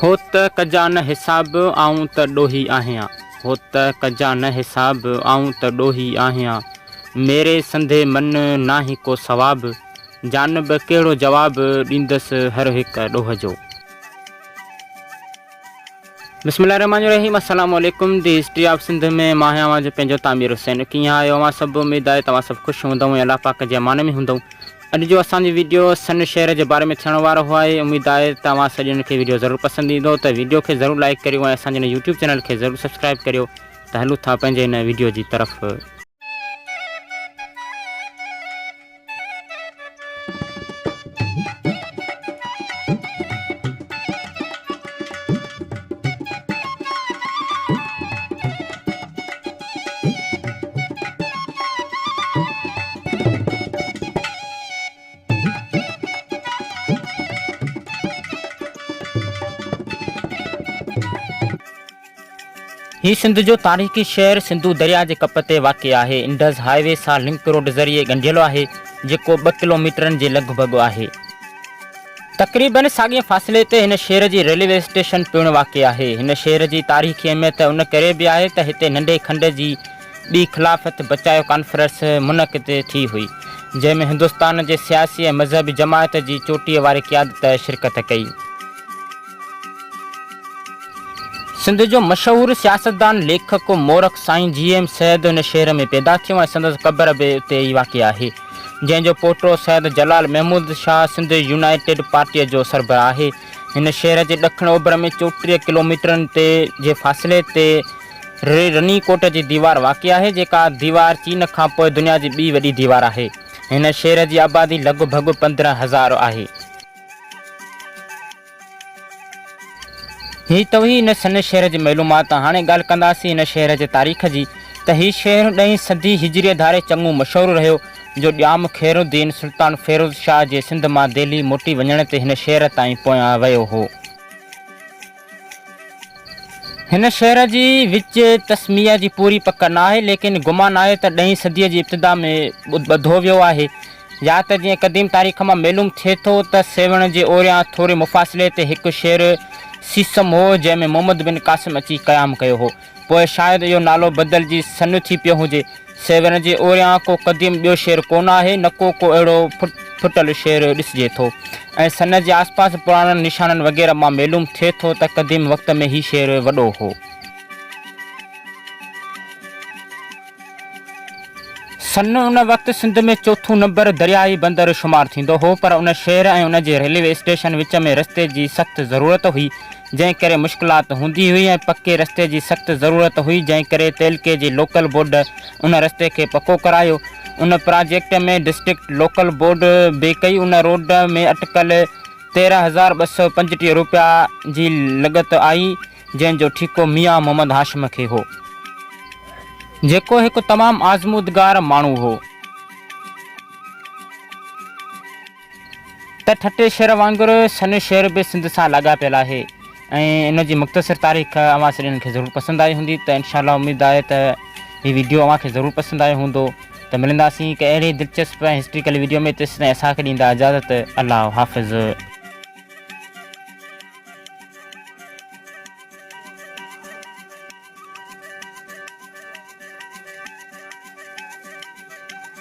هو ته ڪجا نه حساب، آئون ته ڏوهي آهيان. هو ته ڪجا نه حساب، آئون ته ڏوهي آهيان. ميري سندي من ناهي ڪو ثواب. جانب ڪهڙو جواب ڏيندس هر هڪ ڏوهه جو. بسم الله الرحمٰن الرحيم السلام عليڪم the history of Sindh ۾ مان آهيان اوهان جو پنهنجو تعمير حسين ڪيئن آهيو اوهان سڀ اميد آهي توهان سڀ خوش هوندؤ ۽ الله پاڪ جي امان ۾ هوندؤ اڄ جو اسان جو ويڊيو سن شهر جي باري ۾ ٿيڻ وارو آهي اميد آهي ته اوهان سڄڻ کي ويڊيو ضرور پسند ايندو ته ويڊيو کي ضرور لائڪ ڪريو ۽ اسان جي هن يوٽيوب چينل کي ضرور سبسڪرائب ڪريو ته هلون ٿا پنهنجي هن ويڊيو جي طرف. هي سنڌ جو تاريخي شهر سنڌو درياء جي ڪپ تي واقع آهي. انڊس هاء وي سان لنڪ روڊ ذريعي ڳنڍيل آهي، جيڪو ٻه ڪلوميٽرن جي لڳ ڀڳ آهي. تقريباً ساڳئي فاصلي تي هن شهر جي ريلوي اسٽيشن پڻ واقع آهي. هن شهر جي تاريخي اهميت ان ڪري به آهي ته هتي ننڍي کنڊ جي ٻي خلافت بچايو ڪانفرنس منعقد ٿي هئي، جنهن ۾ هندستان جي سياسي ۽ مذهبي جماعت جي چوٽيء واري قيادت شرڪت ڪئي. سنڌ جو مشهور سياستدان، ليکڪ، مورخ سائين جي ايم سيد هن شهر ۾ پيدا ٿيو ۽ سندس قبر به اتي ئي واقع آهي، جنهن جو پوٽو سيد جلال محمود شاهه سنڌ يونائيٽيڊ پارٽيء جو سربراهه آهي. هن شهر جي ڏکڻ اوڀر ۾ 34 ڪلوميٽرن تي جي فاصلي تي رني ڪوٽ جي ديوار واقع آهي، جيڪا ديوار چين کان پوء دنيا جي ٻي وڏي ديوار آهي. هن شهر جي آبادي لڳ ڀڳ 15 هزار آهي. هي ته هئي هن سن شهر جي معلومات. هاڻي ڳالهه ڪنداسين هن شهر جي تاريخ جي ته هي شهر ڏهين صدي هجريء ڌاري چڱو مشهور رهيو جو ڄام خيرالدين سلطان فيروز شاهه جي سنڌ مان دهلي موٽي وڃڻ تي هن شهر تائين پويان ويو هو. هن شهر جي وچ تسميه جي پوري پڪ نه آهي، ليڪن گمان آهي ته ڏهين صديء جي ابتدا ۾ ٻڌو ويو آهي، يا ته جيئن قديم تاريخ مان معلوم ٿئي ٿو ته سيوهڻ جي اوريان ٿوري مفاصلي تي هڪ شهر سيسم هو، جنهن ۾ محمد بن قاسم اچي قيام ڪيو هو. پوء شايد اهو نالو بدلجي سن ٿي پيو هجي. سيوهڻ جي اوريان ڪو قديم ٻيو شهر ڪونه آهي، نڪو ڪو اهڙو ڦٽل شهر ڏسجي ٿو ۽ سن جي آسپاس پراڻن نشانن وغيره مان معلوم ٿئي ٿو ته قديم وقت ۾ هي شهر وڏو هو. سن ان وقت سنڌ ۾ چوٿون نمبر درياهي بندر شمار ٿيندو هو پر ان شهر ۽ ان جي ريلوي اسٽيشن وچ ۾ رستي جي سخت ضرورت هئي جنهن ڪري مشڪلات هوندي هئي ۽ پڪي رستي جي سخت ضرورت هئي جنهن ڪري تعلقي جي لوڪل بورڊ ان رستي کي پڪو ڪرايو ان پراجيڪٽ ۾ ڊسٽرڪٽ لوڪل بورڊ به ڪئي ان روڊ ۾ اٽڪل 13235 روپيا جي لڳت آئي جنهن جو ٺيڪو ميان محمد هاشم کي هو. جيڪو هڪ تمام آزمودگار ماڻهو هو. ته ٺٽي شهر وانگر سن شهر به سنڌ سان لاڳاپيل آهي ۽ ان جي مختصر تاريخ اوهان سڄڻن کي ضرور پسند آئي هوندي ته انشاء الله اميد آهي ته هي ويڊيو اوهان کي ضرور پسند آيو هوندو ته ملنداسين هڪ اهڙي دلچسپ ۽ هسٽريڪل ويڊيو ۾ تيسين تائين اسان کي ڏيندا اجازت الله حافظ.